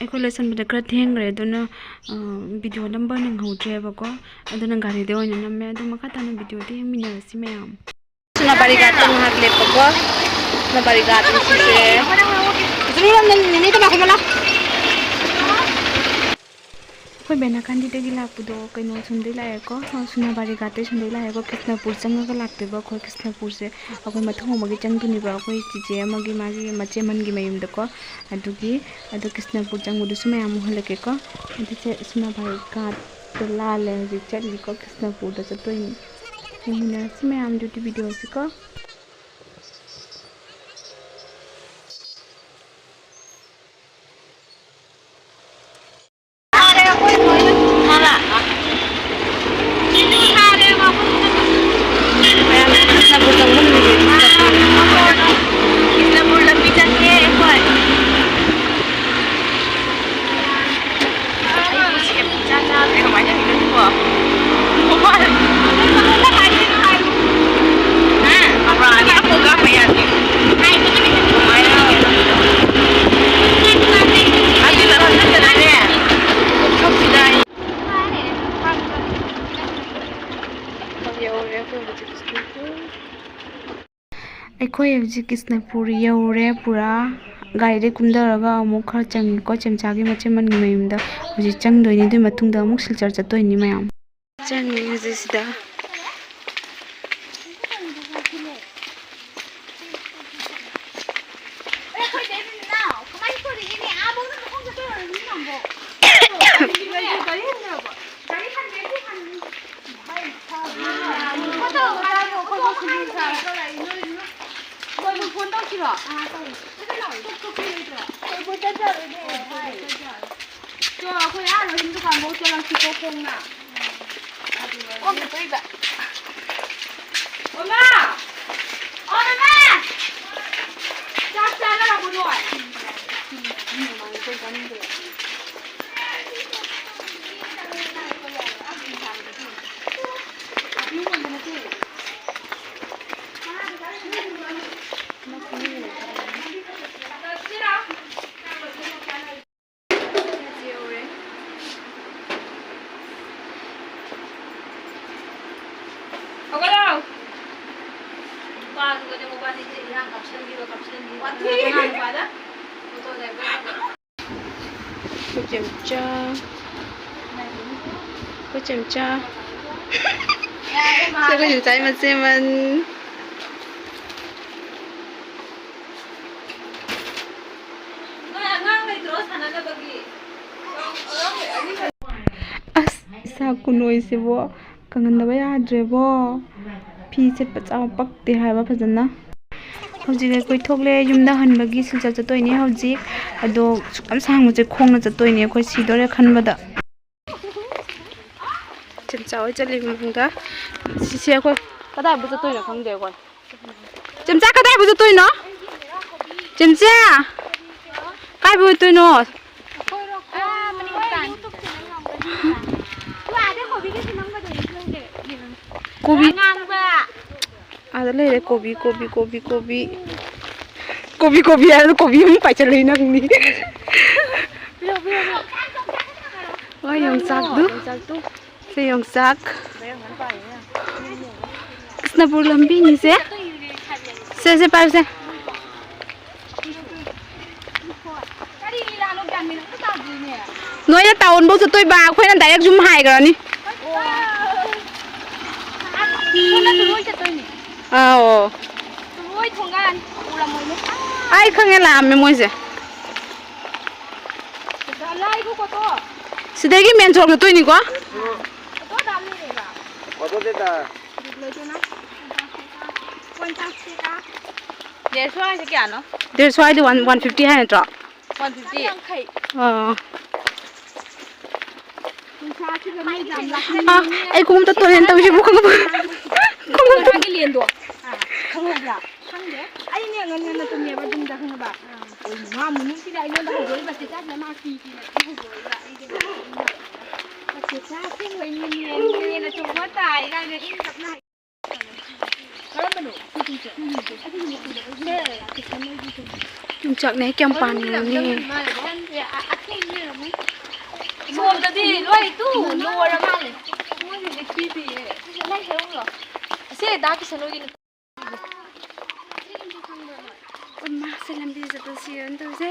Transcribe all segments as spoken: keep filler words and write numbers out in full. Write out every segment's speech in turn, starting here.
ꯑꯩꯈꯣꯏ ꯂꯣꯏꯁꯟꯕꯗ ꯈꯔ ꯊꯦꯡꯈ꯭ꯔꯦ, ꯑꯗꯨꯅ, ꯑ, video ꯅꯝꯕ ꯅꯪꯍꯧꯗ꯭ꯔꯦꯕꯀꯣ꯫ ꯑꯗꯨꯅ ꯒꯥꯔꯤꯗ ꯑꯣꯏꯅ ꯅꯝꯃꯦ꯫ ꯑꯗꯨ ꯃꯈꯥ ꯇꯥꯅ video ꯗ ꯌꯦꯡꯃꯤꯟꯅꯔꯁꯤ ꯃꯌꯥꯝ꯫ ꯁꯨꯅꯥꯕꯥꯔꯤ ꯒꯥꯠꯇ ꯉꯥꯏꯍꯥꯛ ꯂꯦꯞꯄꯀꯣ꯫ ꯁꯨꯅꯥꯕꯥꯔꯤ ꯒꯥꯠ ꯁꯤꯁꯦ꯫ ꯑꯩꯈꯣꯏ ꯕꯦꯅꯥꯀꯥꯟꯗꯤꯗꯒꯤ ꯂꯥꯛꯄꯗꯣ ꯀꯩꯅꯣ ꯁꯣꯝꯗꯩ ꯂꯥꯛꯑꯦꯀꯣ, ꯁꯨꯅꯥꯕꯥꯔꯤ ꯒꯥꯠꯇꯩ ꯁꯣꯝꯗꯩ ꯂꯥꯛꯑꯦꯀꯣ꯫ ꯀ꯭ꯔꯤꯁꯅꯄꯨꯔ ꯆꯪꯉꯒ ꯂꯥꯛꯇꯣꯏꯕ ꯑꯩꯈꯣꯏ꯫ ꯀ꯭ꯔꯤꯁꯅꯄꯨꯔꯁꯦ ꯑꯩꯈꯣꯏ ꯃꯊꯧ ꯑꯃꯒꯤ ꯆꯪꯗꯣꯏꯅꯦꯕ, ꯑꯩꯈꯣꯏ ꯆꯤꯆꯦ ꯑꯃꯒꯤ ꯃꯥꯒꯤ ꯃꯆꯦꯃꯟꯒꯤ ꯃꯌꯨꯝꯗꯀꯣ꯫ ꯑꯗꯨꯒꯤ ꯑꯗꯣ ꯀ꯭ꯔꯤꯁꯅꯄꯨꯔ ꯆꯪꯕꯗꯨꯁꯨ ꯃꯌꯥꯝ ꯎꯍꯜꯂꯛꯀꯦꯀꯣ꯫ ꯑꯗꯨꯁꯦ ꯁꯨꯅꯥꯕꯥꯔꯤ ꯒꯥꯠꯇ ꯂꯥꯜꯂꯦ, ꯍꯧꯖꯤꯛ ꯆꯠꯂꯤꯀꯣ, ꯀ꯭ꯔꯤꯁꯅꯄꯨꯔꯗ ꯆꯠꯇꯣꯏꯅꯤ꯫ ꯌꯦꯡꯃꯤꯟꯅꯔꯁꯤ ꯃꯌꯥꯝ ꯗ꯭ꯌꯨꯇꯤ ꯚꯤꯗꯤꯑꯣꯁꯤꯀꯣ꯫ ꯑꯩꯈꯣꯏ ꯍꯧꯖꯤꯛ ꯀ꯭ꯔꯤꯁꯅꯄꯨꯔ ꯌꯧꯔꯦ꯫ ꯄꯨꯔꯥ ꯒꯥꯔꯤꯗꯩ ꯀꯨꯝꯊꯔꯒ ꯑꯃꯨꯛ ꯈꯔ ꯆꯪꯉꯤꯀꯣ꯫ ꯆꯦꯝꯆꯥꯒꯤ ꯃꯆꯦꯃꯟꯒꯤ ꯃꯌꯨꯝꯗ ꯍꯧꯖꯤꯛ ꯆꯪꯗꯣꯏꯅꯤ꯫ ꯑꯗꯨꯒꯤ ꯃꯇꯨꯡꯗ ꯑꯃꯨꯛ ꯁꯤꯜꯆꯔ ꯆꯠꯇꯣꯏꯅꯤ ꯃꯌꯥꯝ꯫ ꯆꯪꯉꯤ ꯍꯧꯖꯤꯛ ꯁꯤꯗ꯫ ꯆꯣ, ꯑꯩꯈꯣꯏ ꯑꯥ ꯔꯣꯍꯤꯟ ꯗꯨꯀꯥꯟꯐꯧ ꯆꯠꯂꯁꯤꯀꯣ ꯈꯣꯡꯅ꯫ ꯈꯣꯡꯅ ꯆꯠꯇꯣꯏꯕ꯫ ꯑꯣ, ꯃꯥ! ꯑꯣ, ꯃꯃꯥ! ꯆꯥꯛ ꯆꯥꯅꯔꯕꯣ ꯅꯣꯏ? ꯅꯨꯄꯥꯗꯨꯒꯅꯦ ꯃꯕꯥꯅꯤꯁꯦ ꯏꯔꯥꯡ ꯀꯥꯞꯁꯟꯈꯤꯕ, ꯀꯥꯞꯁꯟꯈꯤꯕ꯫ ꯋꯥꯊꯤ! ꯃꯅꯥꯎ ꯅꯨꯄꯥꯗ ꯐꯣꯇꯣ ꯂꯩꯕ꯫ ꯑꯩꯈꯣꯏ ꯆꯦꯝꯆꯥ, ꯑꯩꯈꯣꯏ ꯆꯦꯝꯆꯥ꯫ ꯌꯥꯔꯦ, ꯃꯥ꯫ ꯑꯩꯈꯣꯏ ꯆꯦꯝꯆꯥꯒꯤ ꯃꯆꯦꯃꯟ꯫ ꯅꯣꯏ ꯑꯉꯥꯡ ꯂꯩꯇ꯭ꯔꯣ ꯁꯥꯟꯅꯅꯕꯒꯤ? ꯑꯁ, ꯏꯁꯥ ꯈꯨꯅꯣꯏꯁꯤꯕꯣ꯫ ꯀꯪꯍꯟꯗꯕ ꯌꯥꯗ꯭ꯔꯦꯕꯣ꯫ ꯐꯤ ꯁꯦꯠꯄ ꯆꯥꯕ ꯄꯛꯇꯦ ꯍꯥꯏꯕ ꯐꯖꯅ꯫ ꯍꯧꯖꯤꯛ ꯑꯩꯈꯣꯏ ꯊꯣꯛꯂꯛꯑꯦ, ꯌꯨꯝꯗ ꯍꯟꯕꯒꯤ ꯁꯤꯜꯆꯔ ꯆꯠꯇꯣꯏꯅꯦ ꯍꯧꯖꯤꯛ꯫ ꯑꯗꯣ ꯁꯨꯛ ꯌꯥꯝ ꯁꯥꯡꯕꯁꯦ ꯈꯣꯡꯅ ꯆꯠꯇꯣꯏꯅꯦ ꯑꯩꯈꯣꯏ ꯁꯤꯗꯣꯔꯦ ꯈꯟꯕꯗ꯫ ꯆꯦꯝꯆꯥ ꯍꯣꯏ ꯆꯠꯂꯤ ꯃꯃꯥꯡꯗ꯫ ꯁꯤꯁꯦ ꯑꯩꯈꯣꯏ ꯀꯗꯥꯏꯕꯨ ꯆꯠꯇꯣꯏꯅꯣ ꯈꯪꯗꯦ ꯑꯩꯈꯣꯏ꯫ ꯆꯦꯝꯆꯥ ꯀꯗꯥꯏꯕꯨ ꯆꯠꯇꯣꯏꯅꯣ? ꯆꯦꯝꯆꯥ! ꯀꯥꯏꯕꯨ ꯆꯠꯇꯣꯏꯅꯣ? ꯀꯣꯕꯤ꯫ ꯑꯥꯗ ꯂꯩꯔꯦ ꯀꯣꯕꯤ, ꯀꯣꯕꯤ, ꯀꯣꯕꯤ, ꯀꯣꯕꯤ꯫ ꯀꯣꯕꯤ, ꯀꯣꯕꯤ ꯍꯥꯏꯔꯒ ꯀꯣꯕꯤ ꯑꯃꯨꯛ ꯄꯥꯏꯁꯤꯜꯂꯛꯏ ꯅꯪꯅꯤ꯫ ꯍꯣꯏ, ꯌꯣꯡꯆꯥꯛꯇꯨ꯫ ꯁꯦ ꯌꯣꯡꯆꯥꯛ꯫ ꯀ꯭ꯔꯤꯁꯅꯄꯨꯔ ꯂꯝꯕꯤꯅꯤꯁꯦ꯫ ꯁꯦ, ꯁꯦ, ꯄꯥꯏꯌꯨꯁꯦ꯫ ꯅꯣꯏꯅ ꯇꯥꯎꯟꯐꯧ ꯆꯠꯇꯣꯏꯕ, ꯑꯩꯈꯣꯏꯅ direct ꯌꯨꯝ ꯍꯥꯏꯈ꯭ꯔꯅꯤ꯫ ꯑꯥꯎ꯫ ꯑꯩ ꯈꯪꯉꯦ, ꯂꯥꯛꯑꯝꯃꯦ ꯃꯣꯏꯁꯦ꯫ ꯁꯤꯗꯒꯤ ꯃꯦꯟ ꯁꯣꯔꯣꯛ ꯆꯠꯇꯣꯏꯅꯤꯀꯣ꯫ ꯑꯣꯇꯣꯗ ꯗꯦꯔ ꯁꯣ ꯍꯥꯏꯁꯦ ꯀꯌꯥꯅꯣ? ꯗꯦꯔ ꯁꯣ ꯍꯥꯏꯗꯤ one, one fifty ꯍꯥꯏ ꯅꯠꯇ꯭ꯔꯣ? One fifty꯫ ꯑꯥ꯫ ꯑꯥ, ꯑꯩ ꯈꯣꯡꯎꯞꯇ ꯇꯣꯔꯦꯟ ꯇꯧꯔꯤꯁꯤꯕꯨ ꯈꯪꯉꯕ? ꯈꯣꯡꯎꯞꯇ ꯃꯥꯒꯤ ꯂꯦꯟꯗꯣ꯫ ꯈꯪꯍꯧꯕ꯭ꯔꯥ? ꯈꯪꯗꯦ꯫ ꯑꯩꯅꯦ ꯉꯟ ꯉꯟꯅ ꯇꯨꯝꯃꯦꯕ ꯌꯨꯝꯗ, ꯈꯪꯉꯕ? ꯃꯥ ꯃꯨꯅꯨꯡꯁꯤꯗ ꯑꯩꯉꯣꯟꯗ ꯍꯧꯗꯣꯛꯏꯕ ꯆꯦꯆꯥꯁꯤꯅ ꯃꯥ ꯀꯤ ꯀꯤꯅ ꯑꯗꯨꯝ ꯍꯧꯗꯣꯛꯏꯕ꯫ ꯑꯩꯗꯤ ꯆꯦꯆꯥ ꯑꯁꯦꯡꯕꯩꯅꯤꯅꯦ, ꯅꯦꯅ ꯆꯨꯝꯃ ꯇꯥꯏ ꯀꯥꯏꯅ ꯏꯪ ꯇꯞꯅ ꯍꯥꯏ-, ꯀꯔꯝꯕꯅꯣ? ꯌꯣꯡꯆꯥꯛꯅꯦ, ꯀꯌꯥꯝ ꯄꯥꯟꯒꯦ ꯌꯦꯡꯉꯨꯅꯦ꯫ ꯁꯣꯝꯗꯗꯤ ꯂꯣꯏ ꯇꯨ ꯂꯣꯏꯔ ꯃꯥꯜꯂꯦ꯫ ꯃꯣꯏꯒꯤꯗꯤ ꯄꯤꯗꯤꯌꯦ꯫ ꯑꯁꯤ ꯗꯥ ꯀꯤꯁꯟ ꯍꯣꯏꯒꯤ ꯅꯨꯄꯤ꯫ ꯂꯝꯕꯤ ꯆꯠꯄꯁꯤ ꯀꯩꯅꯣ ꯇꯧꯁꯦ꯫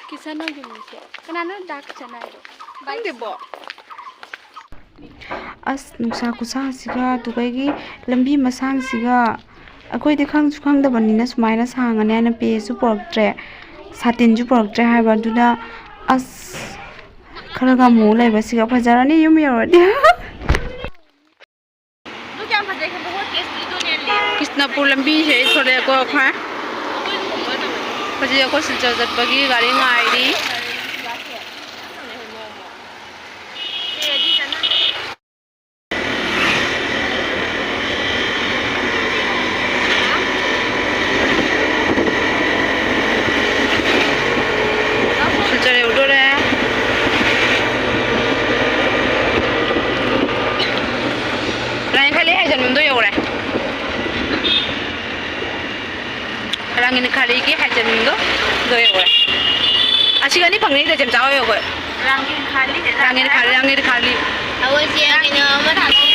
ꯀꯤꯁꯟ ꯍꯣꯏꯒꯤ ꯃꯤꯡꯁꯦ ꯀꯅꯥꯅꯣ? ꯗꯥ ꯀꯤꯁꯟ ꯍꯥꯏꯗꯣ ꯈꯪꯗꯦꯕꯣ꯫ ꯑꯁ, ꯅꯨꯡꯁꯥ ꯈꯨꯁꯥꯁꯤꯒ, ꯑꯗꯨꯒ ꯑꯩꯒꯤ ꯂꯝꯕꯤ ꯃꯁꯥꯡꯁꯤꯒ, ꯑꯩꯈꯣꯏꯗꯤ ꯈꯪꯁꯨ ꯈꯪꯗꯕꯅꯤꯅ ꯁꯨꯃꯥꯏꯅ ꯁꯥꯡꯉꯅꯤ ꯍꯥꯏꯅ ꯄꯦꯁꯨ ꯄꯨꯔꯛꯇ꯭ꯔꯦ, ꯁꯥꯇꯤꯟꯁꯨ ꯄꯨꯔꯛꯇ꯭ꯔꯦ ꯍꯥꯏꯕ꯫ ꯑꯗꯨꯅ ꯑꯁ, ꯈꯔꯒ ꯑꯃꯨꯛ ꯂꯩꯕꯁꯤꯒ ꯐꯖꯔꯅꯤ ꯌꯨꯝ ꯌꯧꯔꯗꯤ꯫ ꯀ꯭ꯔꯤꯁꯅꯄꯨꯔ ꯂꯝꯕꯤꯁꯦ ꯊꯣꯛꯂꯛꯑꯦꯀꯣ ꯑꯩꯈꯣꯏ꯫ ꯍꯧꯖꯤꯛ ꯑꯩꯈꯣꯏ ꯁꯤꯜꯆꯔ ꯆꯠꯄꯒꯤ ꯒꯥꯔꯤ ꯉꯥꯏꯔꯤ꯫ ꯁꯤꯜꯆꯔ ꯌꯧꯗꯣꯔꯦ꯫ ꯂꯥꯏꯟ ꯈꯂꯤ ꯍꯥꯏꯖꯟꯐꯝꯗꯣ ꯌꯧꯔꯦ꯫ ꯔꯥꯡꯒꯤꯅꯤ ꯈꯥꯂꯤꯒꯤ ꯍꯥꯏꯖꯟꯐꯝꯗꯣ ꯑꯗꯣ ꯌꯧꯔꯦ꯫ ꯑꯁꯤꯒ ꯑꯅꯤ ꯐꯪꯅꯤꯗ ꯆꯦꯝꯆꯥ ꯍꯣꯏ ꯑꯩꯈꯣꯏ꯫ ꯔꯥꯡꯒꯤꯅꯤ ꯈꯥꯂꯤ, ꯔꯥꯡꯒꯤꯅꯤ ꯈꯥꯂꯤ, ꯔꯥꯡꯒꯤꯅꯤ ꯈꯥꯂꯤ꯫ ꯑꯩꯈꯣꯏ ꯆꯦ ꯀꯩꯅꯣ ꯑꯃ ꯊꯥꯗꯣꯛ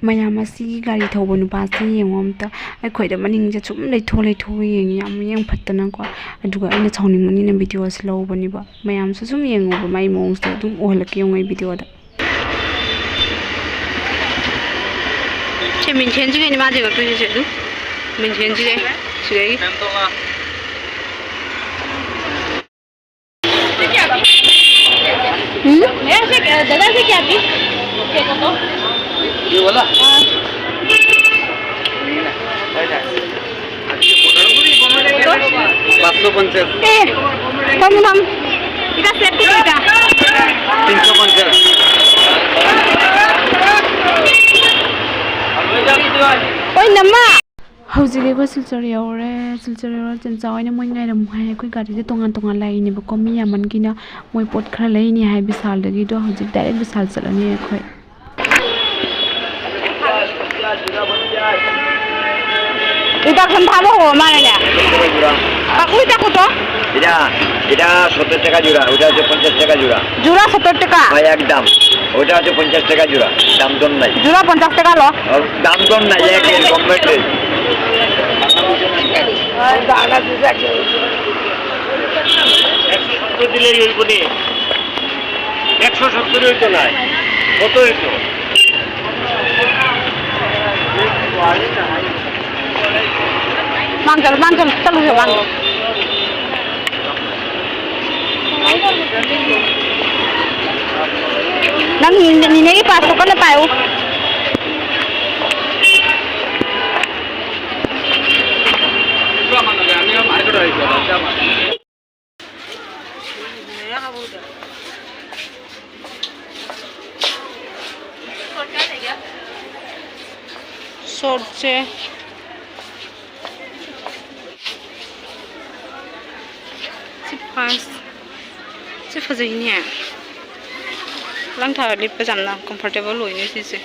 ꯃꯌꯥꯝ ꯑꯁꯤꯒꯤ ꯒꯥꯔꯤ ꯊꯧꯕ ꯅꯨꯄꯥꯁꯤ ꯌꯦꯡꯉꯣ ꯑꯝꯇ꯫ ꯑꯩꯈꯣꯏꯗ ꯃꯅꯤꯡꯁꯦ ꯁꯨꯝ ꯂꯩꯊꯣꯛ ꯂꯩꯊꯣꯛꯑ ꯌꯦꯡꯉꯤ, ꯌꯥꯝ ꯃꯤꯠꯌꯦꯡ ꯐꯠꯇꯅꯀꯣ꯫ ꯑꯗꯨꯒ ꯑꯩꯅ ꯁꯥꯎꯅꯤꯡꯕꯅꯤꯅ ꯚꯤꯗꯤꯑꯣꯁꯦ ꯂꯧꯕꯅꯦꯕ꯫ ꯃꯌꯥꯝꯁꯨ ꯁꯨꯝ ꯌꯦꯡꯉꯣꯕ, ꯃꯥꯏ ꯃꯑꯣꯡꯁꯦ ꯑꯗꯨꯝ ꯎꯍꯜꯂꯛꯀꯦ ꯌꯦꯡꯉꯣ ꯑꯩ ꯚꯤꯗꯤꯑꯣꯗ꯫ ꯁꯤ ꯃꯤꯡꯁꯦꯟꯁꯤꯒꯩꯅꯤ ꯃꯥ ꯌꯦꯡꯉꯛꯇꯣꯏꯁꯤꯁꯨ ꯑꯗꯨꯝ꯫ ꯃꯤꯡꯁꯦꯟꯁꯤꯒꯩ, ꯁꯤꯒꯩ꯫ हम्म? भैया, ऐसे क्या, दादा, ऐसे क्या थी? ये वाला? हाँ। পাঁচশো পঞ্চাশ। এ, থাম, থাম। এটা সেট কি এটা? তিনশো পঞ্চাশ। ওই নাম্মা। ꯍꯧꯖꯤꯛ ꯑꯩꯈꯣꯏ ꯁꯤꯜꯆꯔ ꯌꯧꯔꯦ꯫ ꯁꯤꯜꯆꯔ ꯌꯧꯔ ꯆꯦꯝꯆꯥ ꯍꯣꯏꯅ ꯃꯣꯏ ꯉꯥꯏꯔꯝꯃꯨ ꯍꯥꯏ꯫ ꯑꯩꯈꯣꯏ ꯒꯥꯔꯤꯁꯦ ꯇꯣꯉꯥꯟ ꯇꯣꯉꯥꯟ ꯂꯥꯛꯏꯅꯦꯕꯀꯣ꯫ ꯃꯤ ꯌꯥꯝꯃꯟꯒꯤꯅ ꯃꯣꯏ ꯄꯣꯠ ꯈꯔ ꯂꯩꯅꯤ ꯍꯥꯏ ꯕꯤꯁꯥꯜꯗꯒꯤ꯫ ꯑꯗꯣ ꯍꯧꯖꯤꯛ ꯗꯥꯏꯔꯦꯛ ꯕꯤꯁꯥꯜ ꯆꯠꯂꯅꯤ ꯑꯩꯈꯣꯏ꯫ এটা এখন ভালো হবো মানে না। কাকুলি দেখো তো। এটা, এটা সত্তর টাকা জোড়া, ওটা হচ্ছে পঞ্চাশ টাকা জোড়া। জোড়া সত্তর টাকা। ভাই, একদম। ওটা হচ্ছে পঞ্চাশ টাকা জোড়া, দাম দর নাই। জোড়া পঞ্চাশ টাকা লো। আর দাম দর নাই, এক, এক, গভর্নমেন্ট রেট। একশো সত্তর দিলেই হইব নি। একশো সত্তর হইতো না। কত হইতো? মাংস, মাংস, চলো, চলো, মাংস। ꯅꯪ ꯅꯤꯅꯦꯒꯤ ꯄꯥꯁꯇꯣ ꯀꯟꯅ ꯄꯥꯏꯌꯨ꯫ ꯁꯣꯔꯠꯁꯦ ꯁꯤ ꯐꯥꯔꯁ꯫ ꯁꯤ ꯐꯖꯩꯅꯦ꯫ ꯂꯪ ꯊꯥꯔ ꯂꯤꯠꯄꯁꯦ ꯌꯥꯝꯅ ꯀꯝꯐꯣꯔꯇꯦꯕꯜ ꯑꯣꯏꯅꯦ ꯁꯤꯁꯦ꯫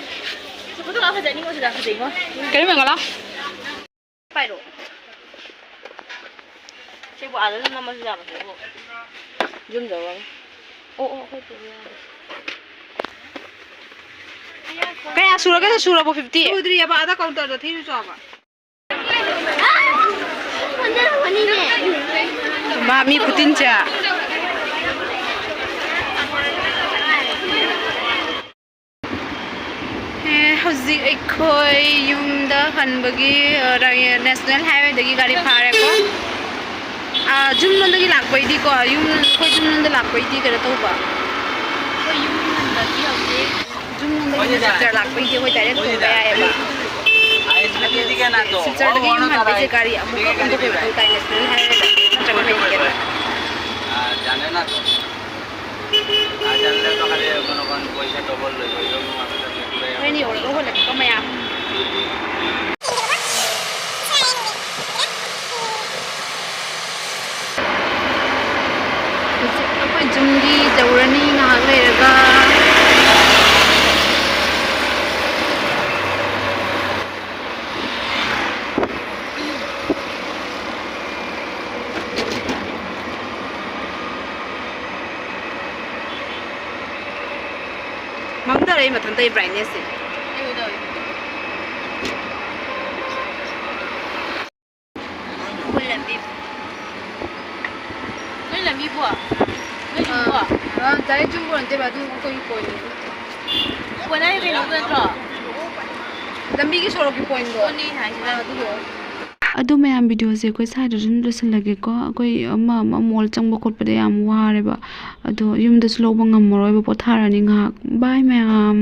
ꯐꯣꯇꯣ ꯀꯥꯞ ꯐꯖꯅꯤꯉꯣ, ꯁꯤꯗ ꯐꯖꯩꯉꯣ꯫ ꯀꯩꯅꯣ ꯃꯦꯡꯒꯂꯥ? ꯄꯥꯏꯔꯣ꯫ ꯁꯤꯕꯨ ꯑꯥꯗ ꯑꯗꯨꯝ ꯅꯝꯃꯁꯨ ꯌꯥꯕꯁꯤꯕꯨ꯫ ꯌꯨꯝ ꯌꯧꯔꯒ꯫ ꯑꯣ, ꯑꯣ, ꯑꯩꯈꯣꯏ ꯄꯨꯕ ꯌꯥꯔꯦ꯫ ꯀꯌꯥ ꯁꯨꯔꯒꯦ? ꯁꯨꯔꯕꯣ ꯐꯤꯐꯇꯤ? ꯁꯨꯗ꯭ꯔꯤꯑꯕ, ꯑꯥꯗ ꯀꯥꯎꯟꯇꯔꯗ ꯊꯤꯔꯨꯆꯣꯕ꯫ ꯃꯥ ꯃꯤ ꯈꯨꯇꯤꯟꯁꯦ꯫ ꯑꯦ, ꯍꯧꯖꯤꯛ ꯑꯩꯈꯣꯏ ꯌꯨꯝꯗ ꯍꯟꯕꯒꯤ, ꯑ, ꯔꯥ-, ꯅꯦꯁꯅꯦꯜ ꯍꯥꯏꯋꯦꯗꯒꯤ ꯒꯥꯔꯤ ꯐꯥꯔꯦꯀꯣ꯫ ꯑ, ꯖꯨꯝ ꯂꯣꯝꯗꯒꯤ ꯂꯥꯛꯄꯩꯗꯤꯀꯣ, ꯌꯨꯝ, ꯑꯩꯈꯣꯏ ꯖꯨꯝ ꯂꯣꯝꯗ ꯂꯥꯛꯄꯩꯗꯤ ꯀꯩꯅꯣ ꯇꯧꯕ꯫ ꯑꯩꯈꯣꯏ ꯌꯨꯝ ꯍꯟꯕꯒꯤ ꯍꯧꯖꯤꯛ ꯖꯨꯝ ꯂꯣꯝꯗꯒꯤ ꯁꯤꯜꯆꯔ ꯂꯥꯛꯄꯩꯗꯤ ꯑꯩꯈꯣꯏ ꯗꯥꯏꯔꯦꯛ ꯇꯣꯡꯕ ꯌꯥꯏꯑꯕ꯫ ꯁꯤꯜꯆꯔꯗꯒꯤ ꯌꯨꯝ ꯍꯟꯕꯩꯁꯦ ꯒꯥꯔꯤ ꯑꯃꯨꯛꯀ ꯀꯨꯝꯊꯣꯛꯄ ꯃꯊꯧ ꯇꯥꯏ, ꯅꯦꯁꯅꯦꯜ ꯍꯥꯏꯋꯦꯗ ꯅꯠꯇ꯭ꯔꯒ ꯃꯦꯗꯤꯀꯦꯜꯗ꯫ ꯍꯣꯏꯅꯦ, ꯌꯧꯔꯒ ꯍꯣꯜꯂꯛꯀꯦꯀꯣ ꯃꯌꯥꯝ꯫ ꯍꯧꯖꯤꯛ ꯑꯩꯈꯣꯏ ꯖꯨꯝꯗꯤ ꯌꯧꯔꯅꯤ ꯉꯥꯏꯍꯥꯛ ꯂꯩꯔꯒ꯫ ꯃꯝꯊꯔꯛꯏ ꯃꯊꯟꯇ ꯕ꯭ꯔꯥꯏꯠꯅꯦꯁꯁꯦ꯫ ꯄꯤꯕꯣ? ꯅꯣꯏ ꯌꯨꯝꯕꯣ? ꯑꯥ, direct ꯌꯨꯝꯕꯨ ꯅꯠꯇꯦꯕ, ꯑꯗꯨꯝ ꯑꯩꯈꯣꯏꯒꯤ point ꯅꯤ꯫ Point ꯍꯥꯏꯁꯦ ꯀꯩꯅꯣ ꯅꯠꯇ꯭ꯔꯣ? ꯂꯝꯕꯤꯒꯤ ꯁꯣꯔꯣꯛꯀꯤ point ꯗꯣ꯫ ꯑꯗꯨꯅꯦ ꯍꯥꯏꯁꯦ꯫ ꯑꯥ, ꯑꯗꯨꯗꯣ꯫ ꯑꯗꯨ ꯃꯌꯥꯝ, video ꯁꯦ ꯑꯩꯈꯣꯏ ꯁ꯭ꯋꯥꯏꯗ ꯑꯗꯨꯝ ꯂꯣꯏꯁꯤꯜꯂꯒꯦꯀꯣ꯫ ꯑꯩꯈꯣꯏ ꯑꯃ ꯑꯃ mall ꯆꯪꯕ ꯈꯣꯠꯄꯗ ꯌꯥꯝ ꯋꯥꯔꯦꯕ꯫ ꯑꯗꯣ ꯌꯨꯝꯗꯁꯨ ꯂꯧꯕ ꯉꯝꯃꯔꯣꯏꯕ, ꯄꯣꯊꯥꯔꯅꯤ ꯉꯥꯏꯍꯥꯛ꯫ Bye ꯃꯌꯥꯝ꯫